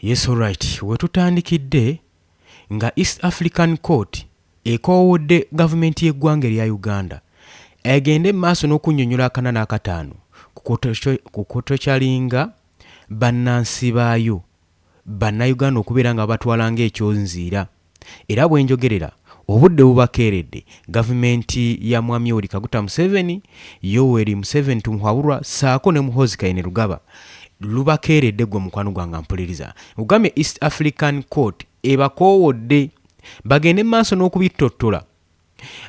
Yes alright, wetutandikidde nga East African Court ekoowodde gavumenti y'eggwanga erya Uganda egende mu maaso n'okunnyonnyola akana n'akataano ku kutokyalinga bannansi baayo Bannayuganda okubeera nga babatwala ng'ekyonziira. Era bwe njogerera, obudde bubakeeredde, gavumenti ya Mwami Yoweri Kaguta Museveni, Yoweri Museveni Tumuhaburwa ssaako ne Muhoozi Kainerugaba lubakeeredde ggwe mukwano gwange ampuliriza. Nkugambye East African Court ebakoowodde bagende mu maaso n'okubittottola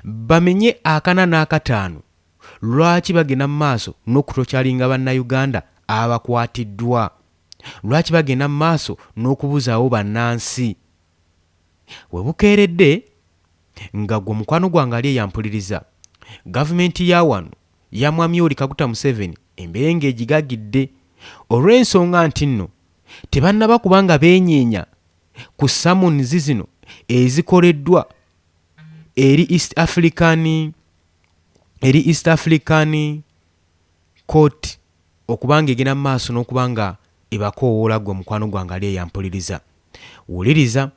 bamenye akana n'akataano lwaki bagenda mu maaso n'okutokyalinga Bannayuganda abakwatiddwa. Lwaki bagenda mu maaso n'okubuzaawo bannansi? We bukeeredde nga ggwe mukwano gwange ali eyo ampuliriza, gavumenti ya wano ya Mwami Yoweri Kaguta Museveni embeera ng'egigagidde olw'ensonga nti nno tebannaba kuba nga beenyeenya ku summons zino ezikoleddwa eri East African eri East African Court okuba nga egenda mu maaso n'okuba nga ebakoowoola ggwe mukwano gwange ali eyo ampuliriza. Wuliriza.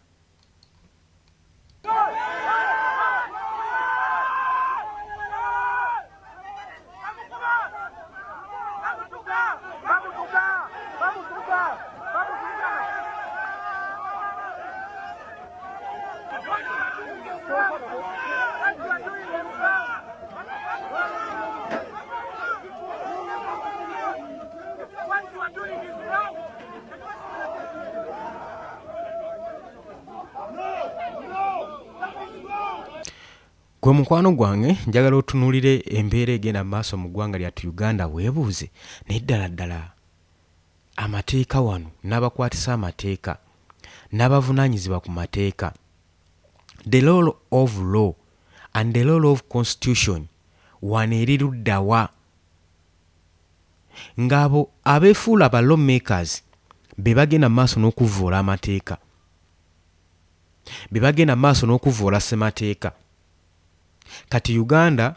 Gwe mukwano gwange njagala otunulire embeera egenda mu maaso mu ggwanga lyattu Uganda weebuuze naye ddala ddala amateeka wano n'abakwatisa amateeka n'abavunaanyizibwa ku mateeka the role of law and the role of constitution wano eri ludda wa? Ng'abo abeefuula ba law makers be bagenda mu maaso n'okuvvoola amateeka, be bagenda mu maaso n'okuvvoola ssemateeka. Kati Uganda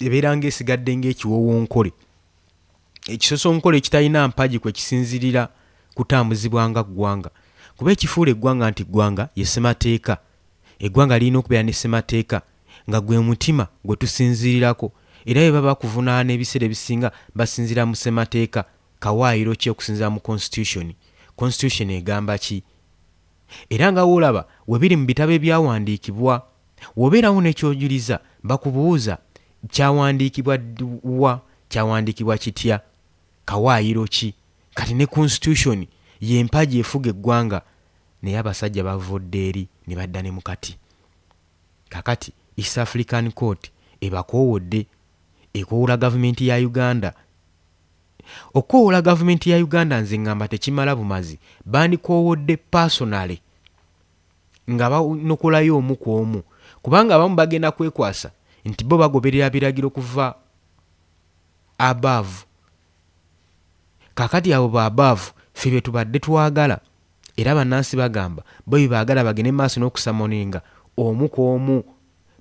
ebeera ng'esigadde ng'ekiwowonkole, ekisosonkole ekitalina mpagi kwe kisinziirira kutambuzibwa nga ggwanga. Kuba ekifuula eggwanga nti ggwanga ye ssemateeka. Eggwanga lirina okubeera ne ssemateeka nga gwe mutima gwe tusinziirirako era bwe baba bakuvunaana ebiseera ebisinga basinziira mu ssemateeka kawaayiro ki okusinziira mu constitution, constitution egamba ki? Era nga w'olaba we biri mu bitabo ebyawandiikibwa. W'obeerawo ne ky'ojuliza bakubuuza kyawandiikibwa wa, kyawandiikibwa kitya, kawaayiro ki? Kati ne constitution y'empagi efuga eggwanga naye abasajja bavvodde eri ne badda ne mu kati. Kakati East African Court ebakoowodde, ekoowoola gavumenti ya Uganda. Okukoowoola gavumenti ya Uganda nze ngamba tekimala bumazi, bandikoowodde personally nga banokolayo omu ku omu kubanga abamu bagenda kwekwasa nti bo bagoberera biragiro kuva above. Kakati abo ba above ffe betubadde twagala Era bannansi bagamba bo byebaagala bagende maaso n'okusamoninga omu ku omu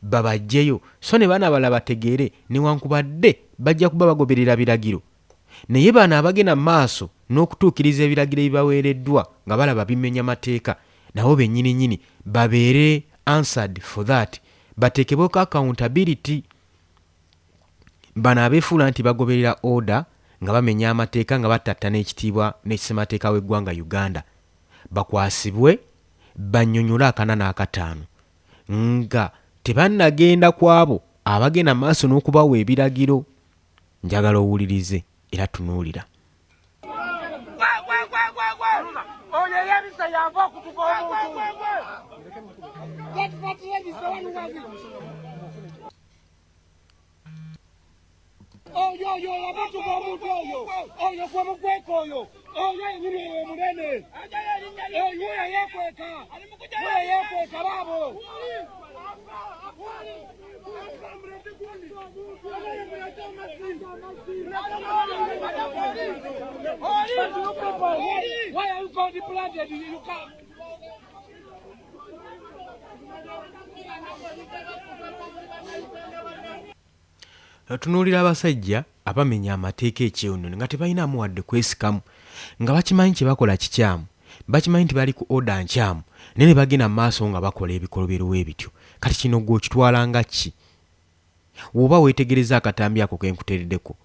babaggyeyo so ne bano abalala bategeere newankubadde bajja kuba bagoberera biragiro naye bano abagenda mu maaso n'okutuukiriza ebiragiro ebibaweereddwa nga balaba bimenya mateeka nabo bennyininyini babeere answered for that bateekebweko accountability. Bano abeefuula nti bagoberera order nga bamenya amateeka nga battattana ekitiibwa ne ssemateeka w'eggwanga Uganda bakwasibwe bannyonyole akana n'akataano nga tebannagenda kw'abo abagenda maaso n'okubawa ebiragiro. Njagala owulirize era tunuulira. Oyo eyebisa yava okutuka omuntu. Oyo oyo amutuka omuntu oyo oyo gwe mukweka oyo oyo yenyini oyo omunene oyo oyo yekweka oyo yekweka baabo. Why are you called planted? You can't. Otunuulira abasajja abamenya amateeka ekyewunyoni nga tebalinamu wadde kwesikamu nga bakimanyi kye bakola kikyamu Bakimanyi nti bali ku order nkyamu naye ne bagenda mu maaso nga bakola ebikolobero bwe bityo. Kati kino ggwe okitwala nga ki? W'oba weetegerezza akatambi ako ke nkuteereddeko,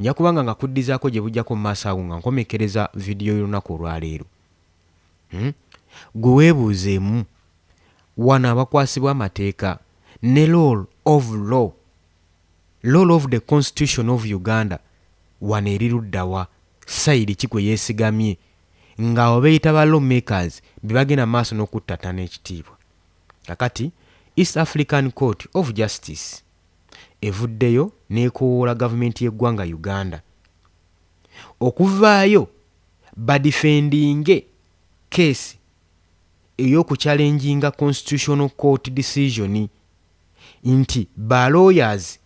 nja kuba nga ngakuddizaako gye bujjako mu maaso awo nga nkomekkereza vidiyo y'olunaku olwa leero. Hmm? Ggwe weebuuzeemu, wano abakwasibwa amateeka ne role of law, role of the constitution of Uganda wano eri ludda wa? Side ki kwe yeesigamye nga abo beeyita ba law makers be bagenda mu maaso n'okuttattana ekitiibwa? Kakati East African Court of Justice evuddeyo n'ekowoola gavumenti y'eggwanga Uganda okuvaayo badifendinge keesi ey'okuchallenginga Constitutional Court decision nti ba lawyers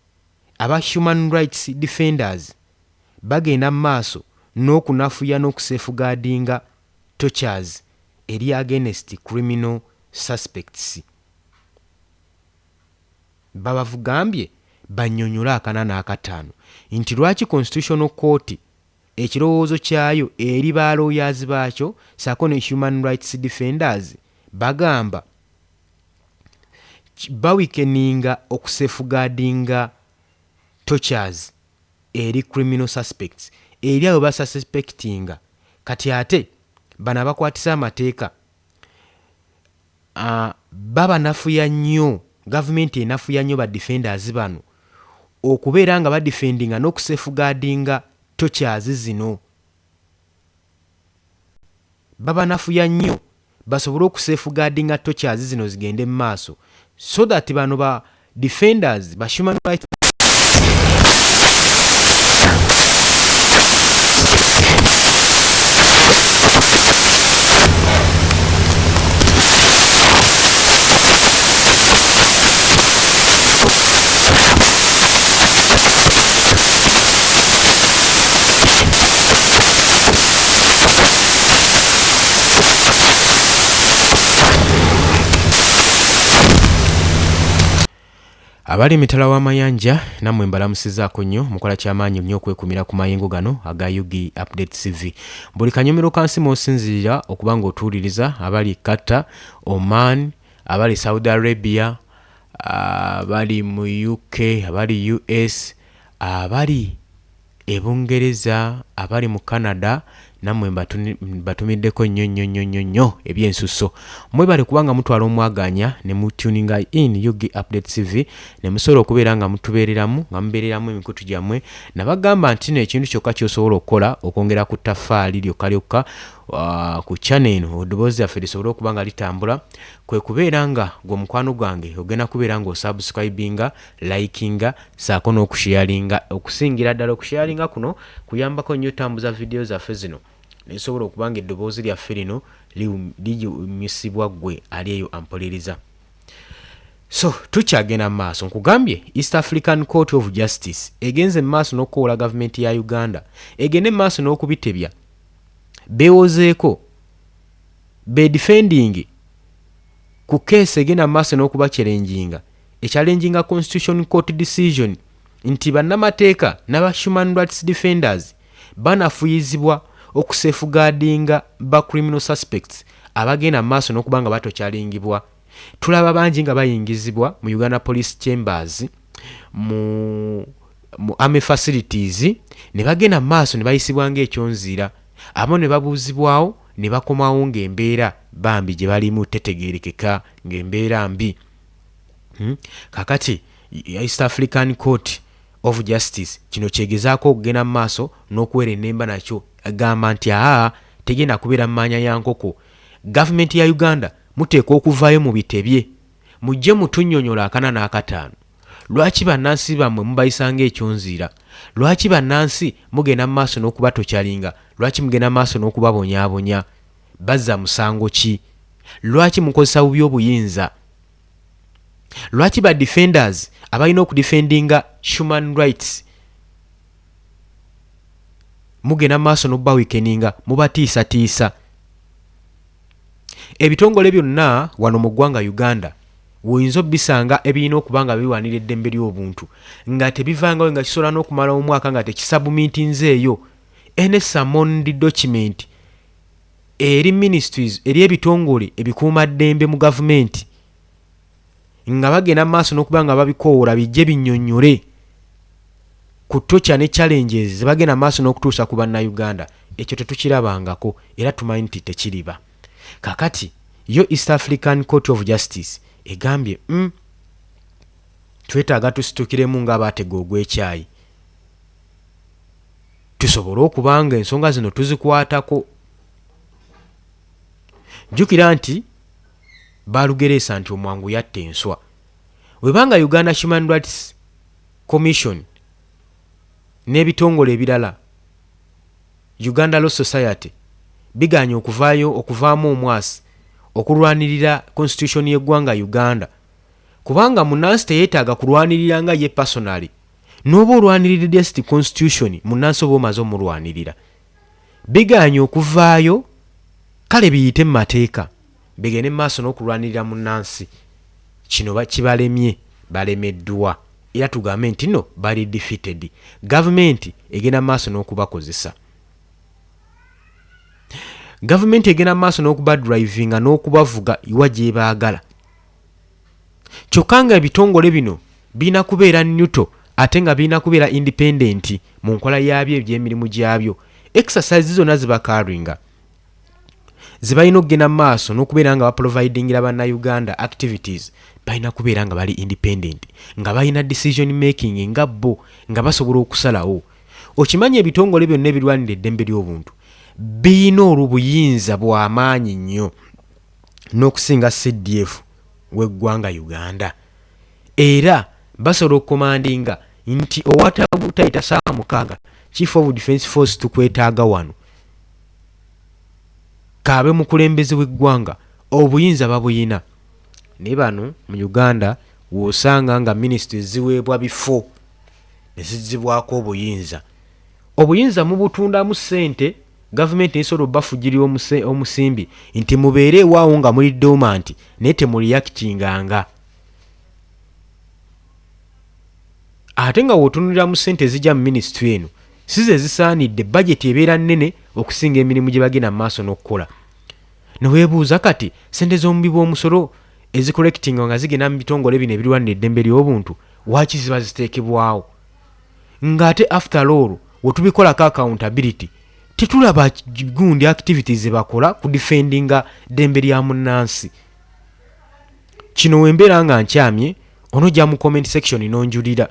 aba human rights defenders bagenda mu maaso n'okunafuya n'okusafeguardinga tortures eri against criminal suspects. Babavugambye bannyonnyole akana n'akataano nti lwaki Constitutional Court ekirowoozo kyayo eri ba lawyers baakyo ssaako ne human rights defenders bagamba baweakeninga okusafeguardinga tortures eri criminal suspects eri abo basuspectinga. Kati ate bano abakwatisa amateeka babanafuya nnyo, gavumenti enafuya nnyo ba defenders bano okubeera nga badefendinga n'okusafeguardinga tortures zino. Babanafuya nnyo basobole okusafeguardinga tortures zino zigende mu maaso so that bano ba defenders ba human rights Abali emitala w'amayanja nammwe mbalamusizaako nnyo. Mukola kyamaanyi nnyo okwekumira ku mayengo gano aga UG Update TV. Buli kanyomero ka nsi mw'osinziira okuba ng'otuwuliriza, abali Qatar, Oman, abali Saudi Arabia, abali mu UK, abali US, abali e Bungereza, abali mu Canada, nammwe mbatumiddeko nnyo nnyo nnyo nnyo nnyo ebyensusso. Mwebale kubanga mutwala omwaganya ne mutuninga in UG Update TV ne musobola okubeera nga mutubeereramu nga mubeereramu emikutu gyammwe. Nabagamba nti no ekintu kyokka ky'osobola okukola okwongera ku ttaffaali lyokka lyokka ku channel eno eddoboozi lyaffe lisobole okuba nga litambula kwe kubeera nga gwe mukwano gwange ogenda kubeera ng'osubscribinga, likinga ssaako n'okusharinga. Okusingira ddala okusharinga kuno kuyambako nnyo otambuza vidiyo zaffe zino ne zisobola okuba nga eddoboozi lyaffe lino liwunyisibwa ggwe ali eyo ampuliriza. So tukyagenda mu maaso, nkugambye East African Court of Justice egenze mu maaso n'okukowoola gavumenti ya Uganda egende mu maaso n'okubitebya beewozeeko bedefending ku keesi egenda mu maaso n'okubachallenginga echallenginga Constitution Court decision nti bannamateeka n'aba human rights defenders banafuyizibwa okusafeguardinga ba criminal suspects abagenda mu maaso n'okuba nga batokyalingibwa. Tulaba bangi nga bayingizibwa mu Uganda Police Chambers, mu army facilities, ne bagenda mu maaso ne bayisibwa ng'ekyonziira, abamu ne babuuzibwawo ne bakomawo ng'embeera bambi gye balimu tetegeerekeka, ng'embeera mbi. Kakati East African Court of Justice kino kyegezaako okugenda mu maaso n'okuwera ennemba nakyo, egamba nti aa tegenda kubeera mu maanya ya nkoko. Gavumenti ya Uganda muteekwa okuvaayo mu bitebye, mujje mutunnyonnyola akana n'akataano lwaki bannansi bammwe mubayisa ng'ekyonziira, lwaki bannansi mugenda mu maaso n'okubatokyalinga, lwaki mugenda mu maaso n'okubabonyaabonya, bazza musango ki, lwaki mukozesa bubi obuyinza, lwaki ba defenders abalina okudefendinga human rights mugenda mu maaso n'okubaweakeninga, mubatiisatiisa. Ebitongole byonna wano mu ggwanga Uganda woyinza obbisanga ebirina okuba nga birwanira eddembe ly'obuntu nga tebivangayo, nga kisobola n'okumala omwaka nga tekisubmittinzeeyo any summoned document. eri ministries, eri ebitongole ebikuumaddembe mu gavumenti, nga bagenda mu maaso n'okuba nga babikoowoola bijje binnyonnyole ku torture ne challenges ze bagenda mu maaso n'okutuusa ku Bannayuganda. Ekyo tetukirabangako era tumanyi nti tekiriba. Kakati yo East African Court of Justice egambye, Twetaaga tusitukiremu ng'abaatega ogw'ekyayi tusobole okuba nga ensonga zino tuzikwatako. Jjukira nti baalugereesa nti omwangu yatta enswa. Bw'eba nga Uganda Human Rights Commission n'ebitongole ebirala, Uganda Law Society, bigaanye okuvaayo okuvaamu omwasi okulwanirira Constitution y'eggwanga Uganda, kubanga munnansi teyeetaaga kulwanirira nga ye personally, n'oba olwanirira just Constitution, munnansi oba omaze omulwanirira. Bigaanye okuvaayo, kale biyite mu mateeka bigende mu maaso n'okulwanirira munnansi. Kino kibalemye, balemeddwa era tugambe nti no bali defeated. Gavumenti egenda mu maaso n'okubakozesa. Gavumenti egenda mu maaso n'okubadrivinga n'okubavuga wa gyebaagala. Kyokka nga ebitongole bino birina kubeera neutral ate nga birina kubeera independent mu nkola yaabyo eby'emirimu gyabyo. Exercise zonna zibakaringa ze balina okugenda mu maaso n'okubeera nga baprovidingira Bannayuganda activities, balina kubeera nga bali independent, nga balina decision making nga bo nga basobola okusalawo. Okimanyi ebitongole byonna ebirwanira eddembe ly'obuntu birina olubuyinza bw'amaanyi nnyo n'okusinga CDF w'eggwanga Uganda, era basobola okukomandinga nti owatagutayita saawa 6, Chief of Defence Force tukwetaaga wano, kaabe mukulembeze w'eggwanga, obuyinza babuyina. Naye bano mu Uganda w'osanga nga minisitule ziweebwa bifo ne zizzibwako obuyinza. Obuyinza mubutundamu ssente, gavumenti nesobola obafugirira omusimbi nti mubeere ewaawo nga muli dormant naye temureactinganga. Ate nga w'otunulira mu ssente ezijja mu minisitule eno si ze zisaanidde, bajeti ebeera nnene okusinga emirimu gye bagenda mu maaso n'okukola. Ne weebuuza kati ssente z'omuwi w'omusolo ezicollectinga nga zigenda mu bitongole bino ebirwanira eddembe ly'obuntu waaki ziba ziteekebwawo, ng'ate after all wetubikolako accountability tetulaba gundi activities ze bakola ku defendinga ddembe lya munnansi. Kino wembeera nga nkyamye, onojja mu comment section n'onjulira.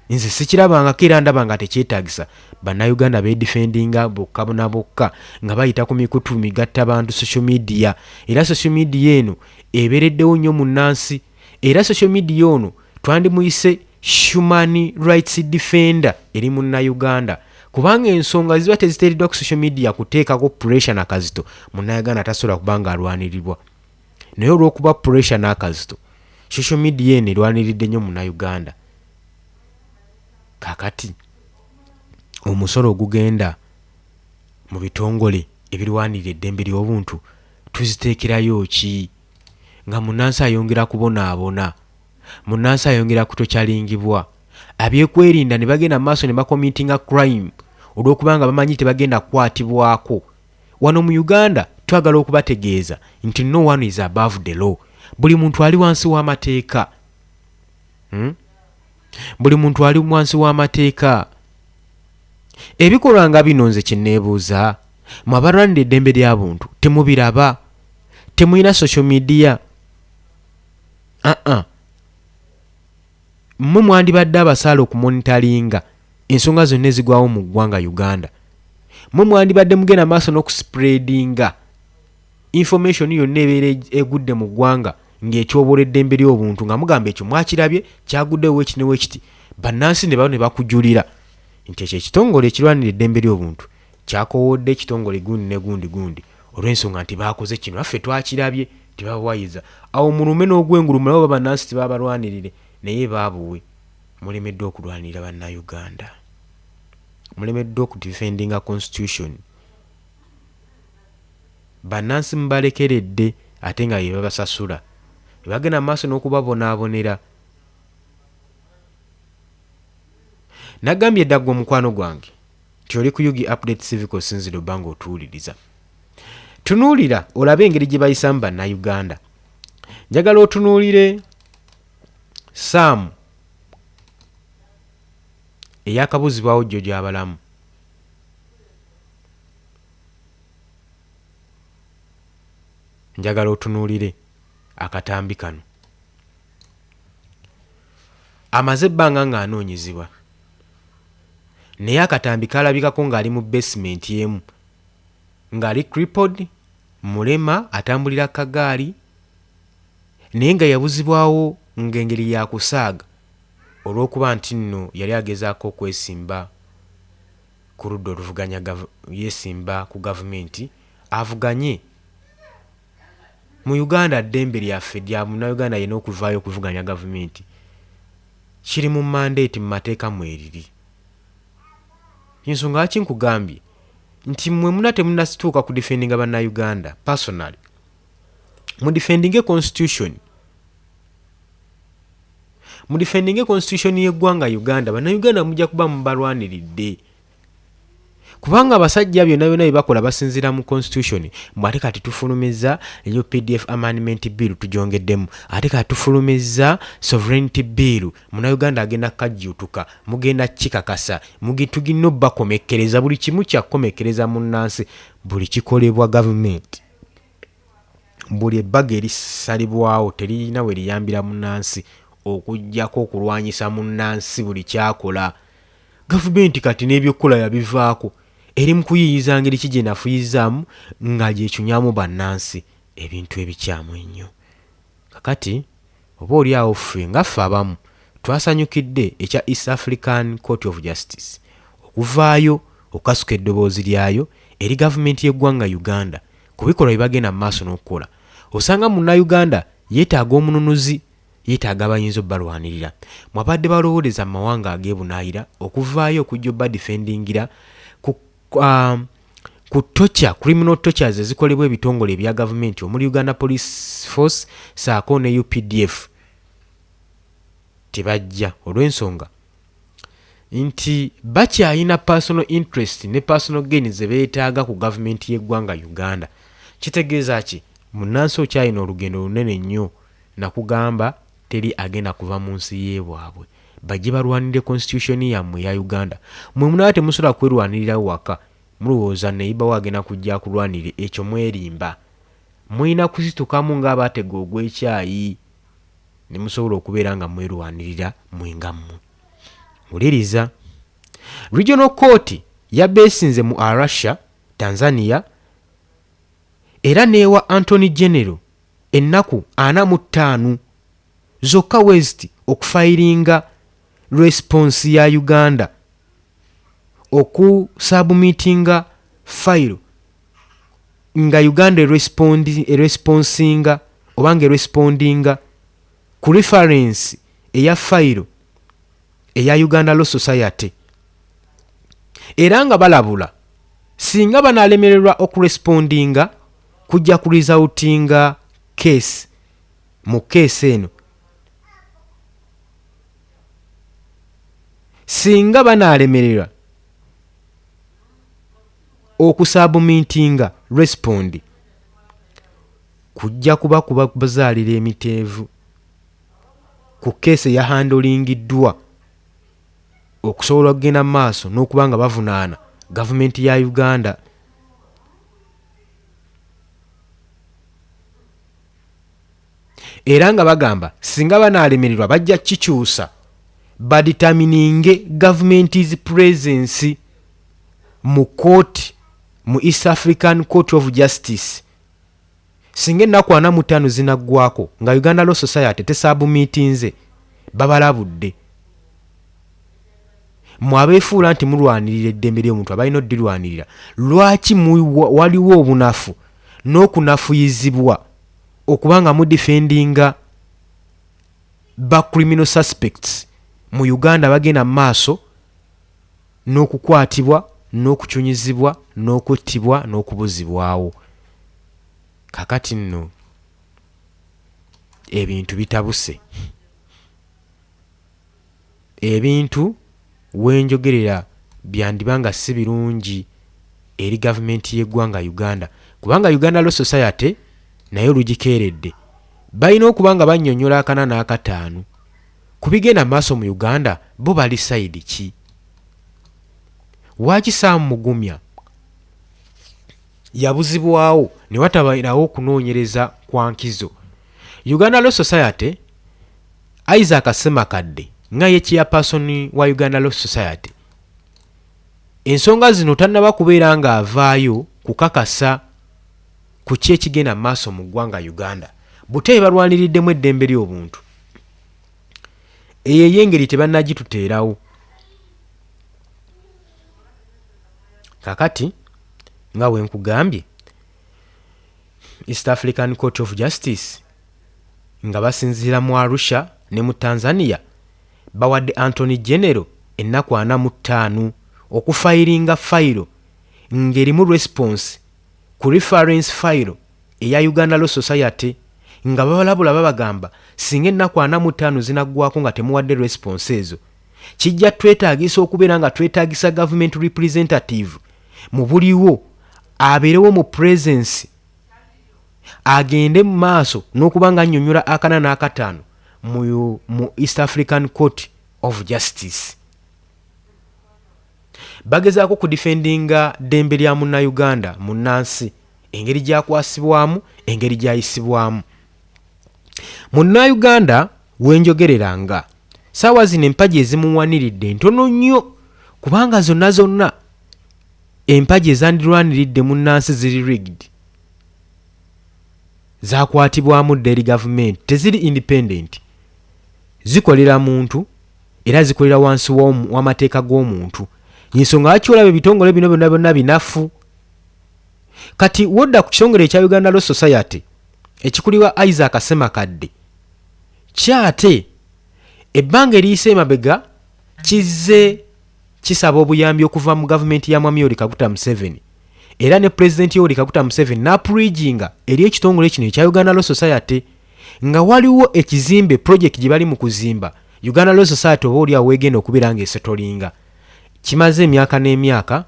Nze sikirabangako era ndaba nga tekyetaagisa. Bannayuganda beedefendinga bokka na bokka nga bayita ku mikutu migatta bantu, social media, era social media eno ebeereddewo nnyo munnansi. Era social media ono twandimuyise human rights defender eri munnayuganda, kubanga ensonga ziba teziteereddwa ku social media kuteekako pressure nakazito, munnayuganda tasobola kuba nga alwanirirwa. Naye olw'okuba pressure n'akazito, social media eno erwaniridde nnyo munnayuganda. Kaakati omusolo ogugenda mu bitongole ebirwanirira eddembe ly'obuntu tuziteekerayo ki nga munnansi ayongera kubonaabona, munnansi ayongera kutokyalingibwa, abyekwerinda ne bagenda mu maaso ne bacommittinga crime olw'okubanga bamanyi tebagenda kukwatibwako? Wano mu Uganda twagala okubategeeza nti no one is above the law. Buli muntu ali wansi w'amateeka, Buli muntu ali wansi w'amateeka. Ebikolwa nga bino nze kye neebuuza, mwe abalwanira eddembe ly'abuntu temubiraba? Temulina social media? Aa, mmwe mwandibadde abasaala okumonitalinga ensonga zonna ezigwawo mu ggwanga Uganda. Mmwe mwandibadde mugenda maaso n'okuspreadinga information yonna ebeera egudde mu ggwanga ng'etyobola eddembe ly'obuntu, nga mugamba ekyo mwakirabye kyaguddewo wekiti ne wekiti, bannansi ne ne bakujulira nti ekyo ekitongole ekirwanira eddembe ly'obuntu kyakoowodde ekitongole gundi ne gundi gundi olw'ensonga nti baakoze kino, naffe twakirabye tebabuwayiza. Awo mulume n'ogwengulu mulabe oba bannansi tebabalwanirire. Naye baabuwe mulemeddwa okulwanirira Bannayuganda, mulemeddwa okudefendinga constitution. Bannansi mubalekeredde ate nga be babasasula, bagenda mu maaso n'okubabonaabonera. Nagambye dda ggwe omukwano gwange nti oli ku Yugi Update Civic, osinzidde obba ng'otuwuliriza. Tunuulira olabe engeri gye bayisaamu Bannayuganda. Njagala otunuulire Sam eyakabuzibwawo Jjojabalamu. Njagala otunuulire akatambi kano. Amaze ebbanga ng'anoonyezebwa naye akatambi kalabikako ng'ali mu basement emu ng'ali crippled, mulema, atambulira kagaali naye nga yabuzibwawo ng'engeri ya kusaaga olw'okuba nti nno yali agezaako okwesimba ku ludda oluvuganya yeesimba ku gavumenti avuganye. Mu Uganda ddembe lyaffe lya Munnayuganda yenna okuvaayo okuvuganya gavumenti. Kiri mu mandeeti mu mateeka mweriri. Y'ensonga lwaki nkugambye nti mmwe muna temunnasituuka ku defendinga Bannayuganda personally. Mudefendinge constitution. Mudefendinge constitution y'eggwanga Uganda. Bannayuganda mujja kuba mubalwaniridde. Kubanga abasajja byonna byonna bye bakola basinziira mu constitution. Mbu ate kati tufulumizza UPDF amendment bill tugyongeddemu. Ate kati tufulumizza sovereignty bill. Munnayuganda agenda kukajjuutuka. Mugenda kukikakasa. Tugina obbakomekkereza. Buli kimu kya kukomekkereza munnansi. Buli kikolebwa gavumenti. Buli ebbago erisalibwawo teririna we liyambira munnansi okuggyako okulwanyisa munnansi buli ky'akola. Gavumenti kati n'ebyokukola yabivaako, eri mu kuyiiyiza ngeri ki gy'enafuyizzaamu nga gy'ecunyamu bannansi ebintu ebikyamu ennyo. Kakati oba oli awo ffe nga ffe abamu twasanyukidde ekya East African Court of Justice okuvaayo okukasuka eddoboozi lyayo eri gavumenti y'eggwanga Uganda ku bikolwa bye bagenda mu maaso n'okukola. Osanga Munnayuganda yeetaaga omununuzi, yeetaaga abayinza obbalwanirira. Mwe abadde balowooleza mu mawanga ag'ebunaayira okuvaayo okujja obbadifendingira ku ku torture, criminal tortures ezikolebwa ebitongole ebya gavumenti omuli Uganda Police Force ssaako ne updf tebajja olw'ensonga nti bakyalina personal interest ne personal gain ze beetaaga ku gavumenti y'eggwanga Uganda. Kitegeeza ki? Munnansi okyalina olugendo lunene nnyo nakugamba teri agenda kuva mu nsi y'ebwabwe bajje balwanirire constitution yammwe eya Uganda. Mmwe munaaba temusobola kwerwanirira waka mulowooza neyiba wo agenda kujja akulwanirire ekyo mwerimba. Mulina kusitukamu ng'abaatega ogw'ekyayi ne musobola okubeera nga mwerwanirira mmwe nga mmwe. Wuliriza. Regional Court yabeesinze mu Arusha, Tanzania era n'ewa Antony General ennaku 45 zokka weziti okufayiringa response ya Uganda okusubmitinga fayiro nga Uganda eresponsinga oba nga erespondinga ku reference eya fayiro eya Uganda Law Society era nga balabula singa banalemererwa okurespondinga kujja kuresultinga case mu case eno singa banalemererwa okusubmitinga respond kujja kuba kubazaalira emiteevu ku keesi eyahandolingiddwa okusobola okugenda mu maaso n'okuba nga bavunaana gavumenti ya Uganda. Era nga bagamba singa banaalemererwa bajja kukikyusa baditamininge gavumenti's presence mu kooti mu East African Court of Justice. Singa ennaku 45 zinaggwako nga Uganda Law Society tesabumiitinze, babalabudde. Mmwe abeefuula nti mulwanirira eddembe ly'omuntu abalina oddirwanirira, lwaki waliwo obunafu n'okunafuyizibwa okuba nga mudifendinga ba criminal suspects mu Uganda abagenda mu maaso n'okukwatibwa n'okucunyizibwa n'okuttibwa n'okubuzibwawo? Kakati nno ebintu bitabuse. Ebintu wenjogerera byandiba nga si birungi eri gavumenti y'eggwanga Uganda Kubanga Uganda Law Society nayo lugikeeredde. Balina okuba nga bannyonnyola akana n'akataano ku bigenda mu maaso mu Uganda bo bali sayidi ki? Waaki Sam Mugumya yabuzibwawo ne watabeerawo kunoonyereza kwa nkizo? Uganda Law Society, Isaac Ssemakadde nga ye Chairperson wa Uganda Law Society ensonga zino tannaba kubeera ng'avaayo kukakasa ku ki ekigenda mu maaso mu ggwanga Uganda. Butya bye balwaniriddemu eddembe ly'obuntu? Eyo ey'engeri tebannagituteerawo. Kakati nga bwe nkugambye, East African Court of Justice nga basinziira mu Arusha ne mu Tanzania bawadde Antony General ennaku 45 okufayiringa fayiro ng'erimu response ku reference fayiro eya Uganda Law Society nga babalabula babagamba singa ennaku 45 zinaggwako nga temuwadde response ezo kijja twetaagisa okubeera nga twetaagisa government representative mu buliwo abeerewo mu presence agende mu maaso n'okuba nga annyonnyola akana n'akataano mu East African Court of Justice. Bagezaako kudifendinga ddembe lya Munnayuganda munnansi, engeri gy'akwasibwamu, engeri gy'ayisibwamu. Munnayuganda wenjogerera nga saawa zino empagi ezimuwaniridde ntono nnyo kubanga zonna zonna empagi ezandirwaniridde munnansi ziri rigged, zakwatibwamu dda eri gavumenti, teziri independent, zikolera muntu era zikolera wansi w'amateeka g'omuntu. Ensonga lwaki olaba ebitongole bino byonna byonna binafu. Kati wodda ku kitongole ekya Uganda Law Society ekikulirwa Isaac Ssemakadde, kyate ebbanga eriyise emabega kizze kisaba obuyambi okuva mu gavumenti ya Mwami Yoweri Kaguta Museveni, era ne Pulezidenti Yoweri Kaguta Museveni n'apurijinga eri ekitongole kino ekya Uganda Law Society nga waliwo ekizimbe project gye bali mu kuzimba Uganda Law Society oba oli awo weegenda okubeera ng'esetolinga. Kimaze emyaka n'emyaka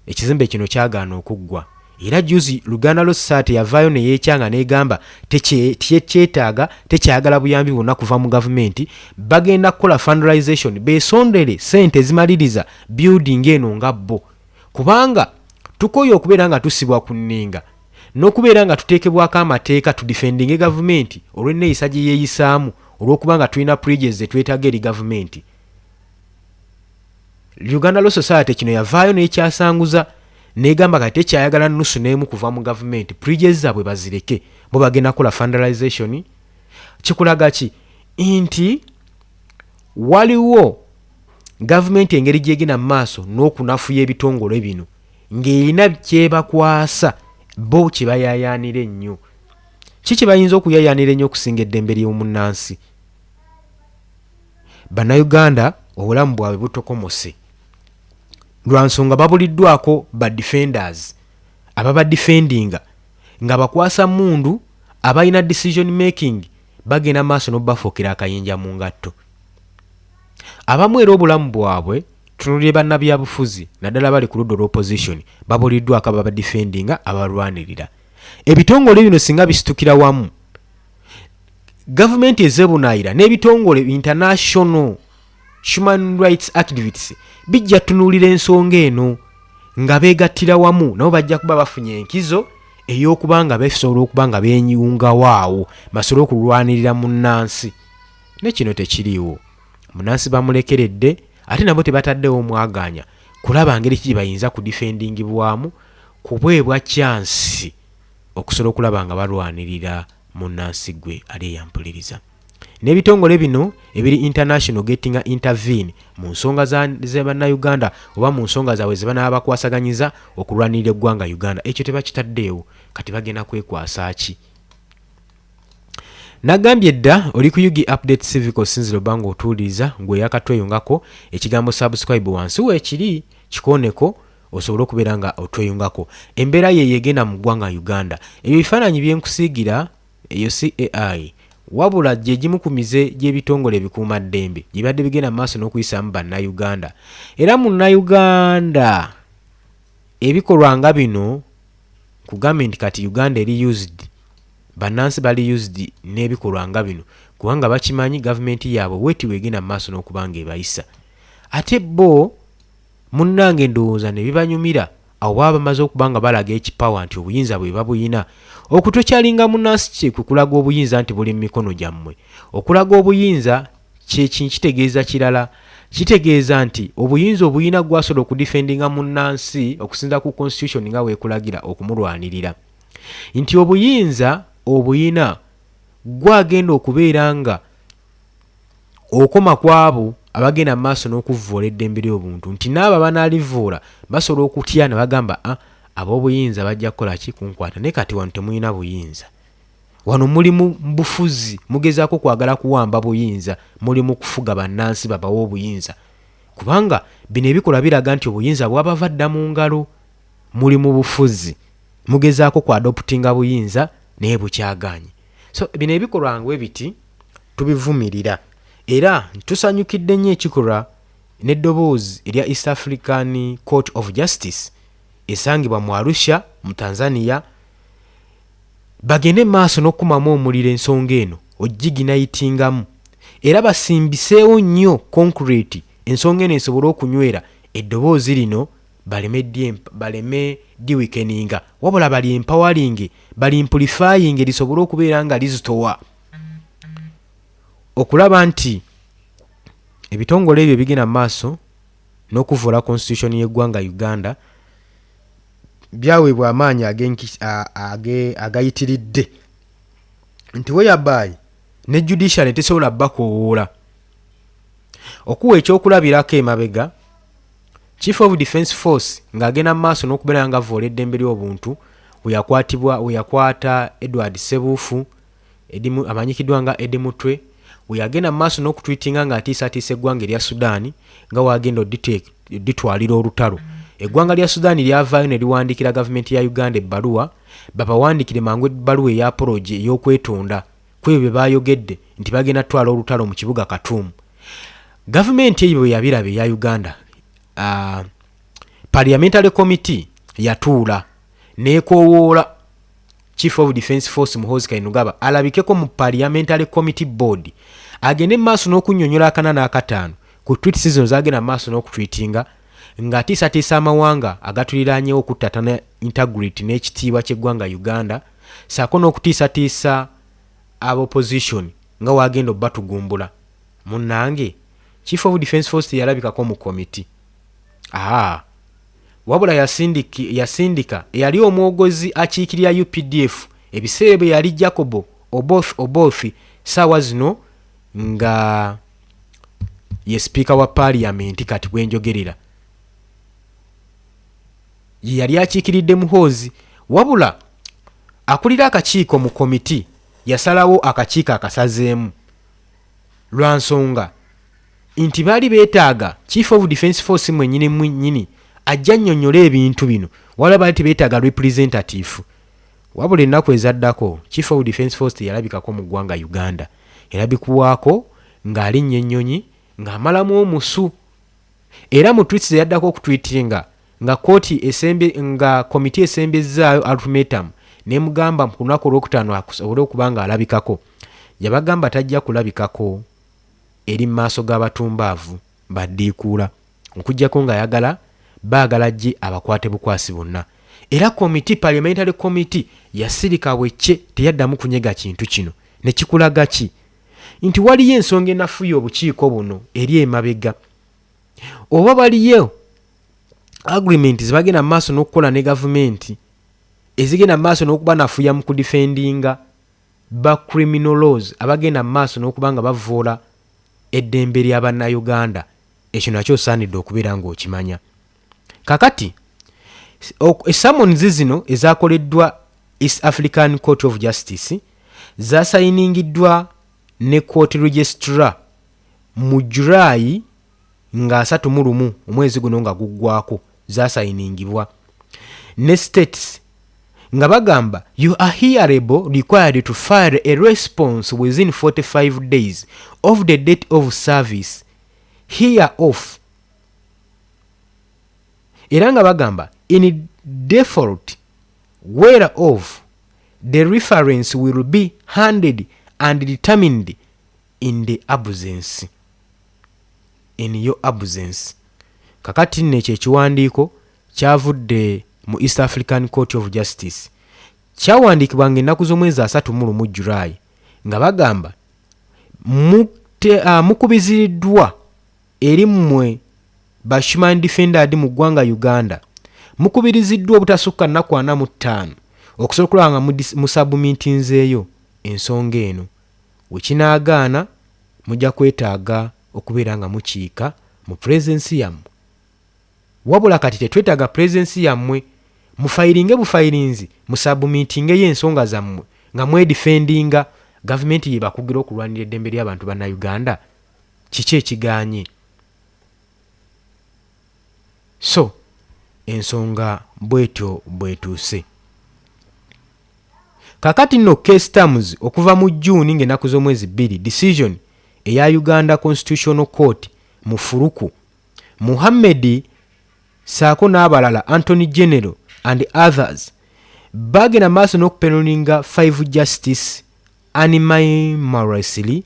ekizimbe kino kyagaana okuggwa, era juzi Uganda Law Society yavaayo ne yeekyanga n'egamba tekyetaaga, tekyayagala buyambi bwonna kuva mu gavumenti, bagenda kukola fundraisation beesondere ssente ezimaliriza building eno nga bo, kubanga tukooye okubeera nga tusibwa ku nninga n'okubeera nga tuteekebwako amateeka tudifendinge gavumenti olw'enneeyisa gye yeeyisaamu olw'okuba nga tulina pledges ze twetaaga eri gavumenti. Uganda Law Society kino yavaayo n'ekyasanguza n'egamba kati tekyayagala nnusu n'emu kuva mu gavumenti, pledges zaabwe bazireke, bo bagenda kukola fundraisation. Kikulaga ki nti waliwo gavumenti engeri gy'egenda mu maaso n'okunafuya ebitongole bino ng'erina kyebakwasa bo kye bayaayaanira ennyo. Ki kye bayinza okuyaayaanira ennyo okusinga eddembe ly'omunnansi? Bannayuganda obulamu bwabwe butokomose lwa nsonga babuliddwako ba defenders ababadifendinga nga bakwasa mmundu, abalina decision making bagenda maaso n'obubafuukira akayinja mu ngatto. Abamu era obulamu bwabwe tunuulire bannabyabufuzi naddala abali ku ludda olwa opposition babuliddwako ababadifendinga ababalwanirira. Ebitongole bino singa bisitukira wamu, gavumenti ez'ebunaayira n'ebitongole international human rights activists bijja tunuulira ensonga eno nga beegattira wamu, nabo bajja kuba bafunye enkizo ey'okuba nga basobola okuba nga beenyungawo awo basobole okulwanirira munnansi. Ne kino tekiriiwo, munnansi bamulekeredde ate nabo tebataddewo mwagaanya kulaba ngeri ki gye bayinza kudifendingibwamu kuweebwa kyansi okusobola okulaba nga balwanirira munnansi gwe ali eyampuliriza. N'ebitongole bino ebiri international gettinga intervene mu nsonga za bannayuganda oba mu nsonga zaabwe ze banaaba bakwasaganyiza okulwanirira eggwanga Uganda, ekyo tebakitaddeewo. Kati bagenda kwekwasa ki? Nagambye dda oli ku UG Update Civic osinzira oba ng'otuwuliriza gwe yakatweyungako ekigambo subscribe wansi weekiri kikooneko osobole okubeera nga otweyungako. Embeera yeeyo egenda mu ggwanga Uganda. Ebyo ebifaananyi bye nkusiigira eyo si AI wabula gye gimu ku mize gy'ebitongole ebikuumaddembe gye bibadde bigenda mu maaso n'okuyisaamu Nkugambye nti kati Uganda eri used, bannansi bali used n'ebikolwa nga bino kubanga bakimanyi gavumenti yaabwe bweti bwegenda mu maaso n'okuba nga ebayisa. Ate bo munnange ndowooza ne bibanyumira awo baba bamaze okuba nga balaga ekipawa nti obuyinza bwe babuyina. Okutokyalinga munnansi kye kwe kulaga obuyinza nti buli mu mikono gyammwe. Okulaga obuyinza kye kitegeeza kirala. Kitegeeza nti obuyinza obuyina gwasobola okudifendinga munnansi okusinza ku constitution nga weekulagira okumulwanirira. Nti obuyinza obuyina gwagenda okubeera nga okoma ku abo abagenda mu maaso n'okuvvoola eddembe ly'obuntu, nti n'abo abanaalivvoola basobola okutya ne bagamba, a ab'obuyinza bajja kukola ki? Kunkwata. Naye kati wano temulina buyinza, wano muli mu bufuzi, mugezaako kwagala kuwamba buyinza, muli mu kufuga bannansi babawe obuyinza, kubanga bino ebikolwa biraga nti obuyinza bwabava dda mu ngalo. Muli mu bufuzi, mugezaako ku adoptinga buyinza naye bukyagaanye. So bino ebikolwa nga bwe biti tubivumirira era tusanyukidde nnyo ekikolwa n'eddoboozi erya East African Court of Justice esangibwa mu Arusha mu Tanzania, bagende maaso n'okukumamu omuliro ensonga eno ogiginayitingamu era basimbiseewo nnyo concrete ensonga eno esobole okunywera, eddoboozi lino baleme diweakeninga, wabula bali empowering, bali amplifying, lisobole okubeera nga lizitowa okulaba nti ebitongole ebyo bigenda mu maaso n'okuvoola constitution y'eggwanga Uganda byaweebwa amaanyi agayitiridde, nti whereby ne judiciary tesobola bakoowoola. Okuwa ekyokulabirako, emabega Chief of Defence Force ng'agenda mu maaso n'okubeera nga avvoola eddembe ly'obuntu weyakwatibwa, weyakwata Edward Sebuufu amanyikiddwa nga Eddie Mutwe, weyagenda mu maaso n'okutwitinga ng'atiisatiisa eggwanga erya Sudan nga wagenda oditwalira olutalo. Eggwanga lya Sudan lyavaayo ne liwandiikira gavumenti ya Uganda ebbaluwa, babawandiikire mangu ebbaluwa eya apology, ey'okwetonda ku ebyo bye bayogedde nti bagenda tutwala olutalo mu kibuga Khartoum. Gavumenti eyo bwe yabiraba eya Uganda, parliamentary committee yatuula nekoowoola Chief of Defence Force Muhoozi Kainerugaba alabikeko mu parliamentary committee board, agende mu maaso n'okunnyonnyola akana n'akataano ku tweets zino zagenda mu maaso n'okutwitinga ng'atiisatiisa amawanga agatuliraanyewo okuttatana integrity n'ekitiibwa ky'eggwanga Uganda, ssaako n'okutiisatiisa ab'opposition nga wagenda obbatugumbula. Munnange, Chief of Defence Force teyalabikako mu komiti, aa wabula yasindika eyali omwogozi akiikirira UPDF ebiseera bwe yali Jacob Oboth Oboth, saawa zino nga ye sipiika wa paaliyamenti kati bwenjogerera, ye yali akiikiridde Muhoozi. Wabula akulira akakiiko mu komiti yasalawo akakiiko akasazeemu lwa nsonga nti baali beetaaga Chief of Defence Force mwennyini mwennyini ajja nnyonnyola ebintu bino, wala baali tebeetaaga representative. Wabula ennaku ezaddako Chief of Defence Force teyalabikako mu ggwanga Uganda, erabikibwako ng'alinnya ennyonyi ng'amalamu omusu. Era mu tweets zeyaddako okutwitinga nga kooti esembye, nga komiti esembezzaayo ultimatum nemugamba ku lunaku olwokutaano asobole okuba nga alabikako, yabagamba tajja kulabikako eri mu maaso g'abatumbaavu baddiikuula okuggyako ng'ayagala baagala ajje abakwate bukwasi bonna. Era komiti, parliamentary committee, yasirika bwekye, teyaddamu kunyega kintu kino. Ne kikulaga ki? Nti waliyo ensonga enafuya obukiiko buno eri emabega, oba baliyo agreement zebagenda mu maaso n'okukola ne gavumenti ezigenda mu maaso n'okubanafuya mu kudifendinga ba criminal laws abagenda mu maaso n'okuba nga bavvoola eddembe lya bannayuganda. Ekyo nakyo osaanidde okubeera ng'okimanya. Kakati summons zino ezakoleddwa East African Court of Justice zasayiningiddwa ne court registrar mu July nga 31 omwezi guno nga guggwako. Zasayiningibwa ne states nga bagamba, "You are hereby required to file a response within 45 days of the date of service hereof." Era nga bagamba, in default Whereof the reference will be handed and determined in the absence in your absence. Kakati nno ekyo ekiwandiiko kyavudde mu East African Court of Justice. Kyawandiikibwa ng'ennaku z'omwezi 31 July nga bagamba mukubiziriddwa eri mmwe ba Human Defended mu ggwanga Uganda mukubiriziddwa obutasukka nnaku 45 okusobola okulaba nga musubmitinzeeyo ensonga eno. Wekinaagaana mujja kwetaaga okubeera nga mukiika mu presence yammwe. Wabula kati tetwetaaga presence yammwe, mufayiringe bufayirinzi musubmitingeyo ensonga zammwe nga mwedifendinga. Gavumenti yebakugira okulwanira eddembe ly'abantu bannayuganda, kiki ekigaanye? So ensonga bwetyo bwetuuse. Kakati nno case terms okuva mu June ng'ennaku z'omwezi 2, decision eya Uganda Constitutional Court mu Furuku Muhammad saako n'abalala, Attorney General and others, bagenda maaso n'okuperoninga 5 justice unanimously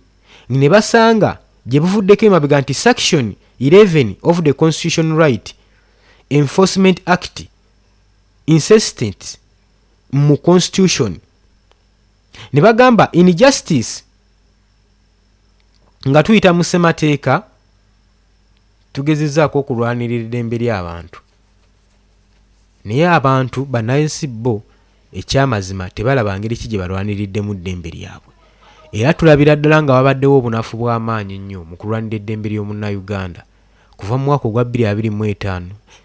ne basanga gye buvuddeko emabega nti section 11 of the Constitution Right Enforcement Act insistent mu constitution ne bagamba injustice nga tuyita mu ssemateeka tugezezzaako okulwanirira eddembe ly'abantu, naye abantu bannansi bo ekyamazima tebalaba ngeri ki gye balwaniriddemu ddembe lyabwe. Era tulabira ddala nga wabaddewo obunafu bw'amaanyi ennyo mu kulwanira eddembe ly'omunnayuganda kuva mu mwaka ogwa 2025,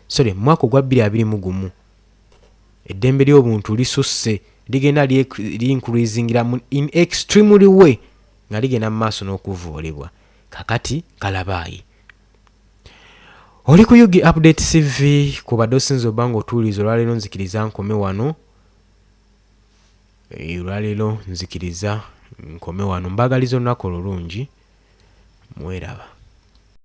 sorry, mu mwaka ogwa 2021. Eddembe ly'obuntu lisusse, ligenda liincreasingira in extremely way nga ligenda mu maaso n'okuvoolebwa. Kakati kalabaayi oli ku UG Update CV kubadde osinza obba nga otuwuliriza olwaleero, nzikiriza nkome wano. Olwaleero nzikiriza nkome wano, mbaagaliza olunaku olulungi, mweraba.